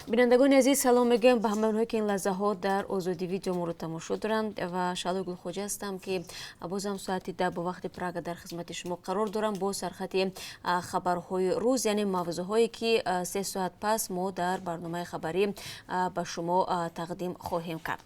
Бинандагони азиз, салом мегӯям ба ҳамаи онҳое, ки ин лаҳзаҳо дар Озодӣ Видео моро тамошо доранд, ва Шаҳлои Гулхоҷа ҳастам, ки бозам соати 10 бо вақти Прага дар хизмати шумо қарор дорам бо сархати хабарҳои рӯз, яъне мавзӯъҳое, ки 3 соат пас мо дар барномаи хабарӣ ба шумо тақдим хоҳем кард.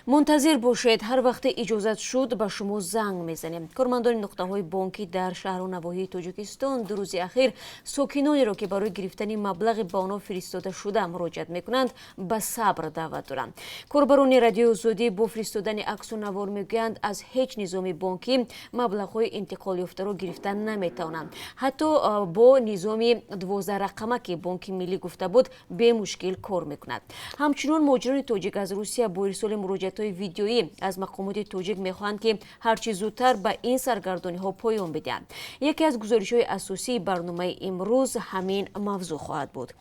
Мунтазир бошед, ҳар вақте иҷозат шуд, ба шумо занг мезанем. Кормандони нуқтаҳои бонкӣ дар шаҳру навоҳии Тоҷикистон 2 рӯзи ахир сокинонеро, ки барои гирифтани маблағи ба онҳо фиристода шуда муроҷиат мекунанд, ба сабр даъват доранд. Корбарони Радиои Озодӣ бо фиристодани аксу навор мегӯянд, аз ҳеҷ низоми бонкӣ маблағҳои интиқолёфтаро гирифта наметавонанд. Ҳатто бо низоми 12-рақама, ки Бонки Миллӣ гуфта буд, бемушкил кор мекунад. Ҳамчунон муҳоҷирони тоҷик аз Русия бо ирсоли муроҷиатҳои видеоӣ аз мақомоти тоҷик мехоҳанд, ки ҳарчи зудтар ба ин саргардониҳо поён бидиҳанд. Яке аз гузоришҳои асосии барномаи имрӯз ҳамин мавзӯъ хоҳад буд.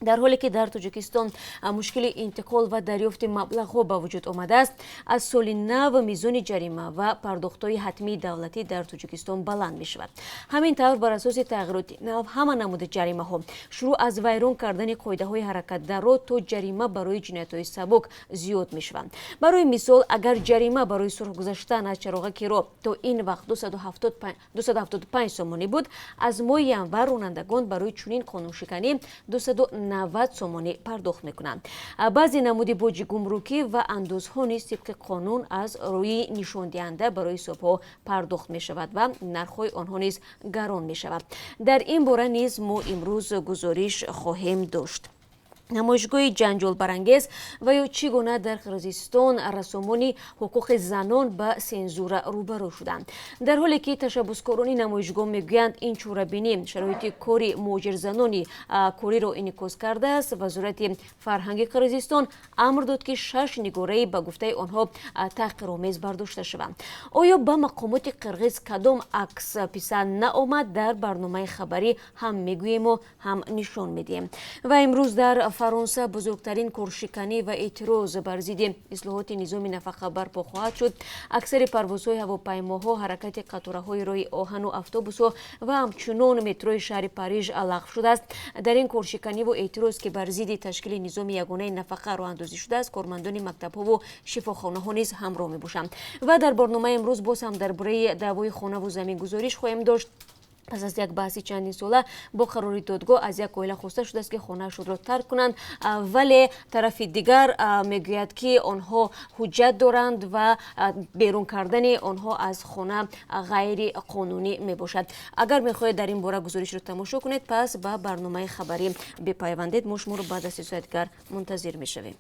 Дар ҳоле ки дар Тоҷикистон мушкили интиқол ва дарёфти маблағҳо ба вуҷуд омадааст, аз соли нав мизони ҷарима ва пардохтҳои ҳатмии давлатӣ дар Тоҷикистон баланд мешавад. Ҳамин тавр, бар асоси тағйироти нав, ҳама намуди ҷаримаҳо, шурӯъ аз вайрон кардани қоидаҳои ҳаракат дар роҳ то ҷарима барои ҷиноятҳои сабук, зиёд мешаванд. Барои мисол, агар ҷарима барои сурх гузаштан аз чароғаки роҳ то ин вақт 275 сомонӣ буд, аз моҳи январ ронандагон барои чунин қонуншиканӣ 290 сомонӣ пардохт мекунанд. Баъзе намуди боҷи гумрукӣ ва андозҳо низ тибқи қонун аз рӯи нишондиҳанда барои ҳисобҳо пардохт мешавад ва нархҳои онҳо низ гарон мешавад. Дар ин бора низ мо имрӯз гузориш хоҳем дошт. Намоишгоҳи ҷанҷолбарангез ва ё чӣ гуна дар Қирғизистон рассомони ҳуқуқи занон ба сензура рӯбарӯ шуданд. Дар ҳоле ки ташаббускорони намоишгоҳ мегӯянд, ин чорабинӣ шароити кори муҳоҷирзанони кориро инъикос кардааст, Вазорати фарҳанги Қирғизистон амр дод, ки шаш нигораи ба гуфтаи онҳо таҳқиромез бардошта шаванд. Оё ба мақомоти қирғиз кадом акс писанд наомад? Дар барномаи хабарӣ ҳам мегӯему ҳам нишон медиҳем. Ва имрӯз дар Фаронса бузургтарин коршиканӣ ва эътироз бар зидди ислоҳоти низоми нафақа барпо хоҳад шуд. Аксари парвозҳои ҳавопаймоҳо, ҳаракати қатораҳои роҳи оҳану автобусҳо ва ҳамчунон метрои шаҳри Париж лағв шудааст. Дар ин коршиканиву эътироз, ки бар зидди ташкили низоми ягонаи нафақа роҳандозӣ шудааст, кормандони мактабҳову шифохонаҳо низ ҳамроҳ мебошанд. Ва дар барномаи имрӯз боз ҳам дар бораи даъвои хонаву замин гузориш хоҳем дошт. Пас аз як баҳси чандинсола бо қарори додгоҳ аз як оила хоста шудааст, ки хонаашонро тарк кунанд, вале тарафи дигар мегӯяд, ки онҳо ҳуҷҷат доранд ва берун кардани онҳо аз хона ғайриқонунӣ мебошад. Агар мехоҳед дар ин бора гузоришро тамошо кунед, пас ба барномаи хабарӣ бипайвандед. Мо шуморо баъд аз 3 соати дигар мунтазир мешавем.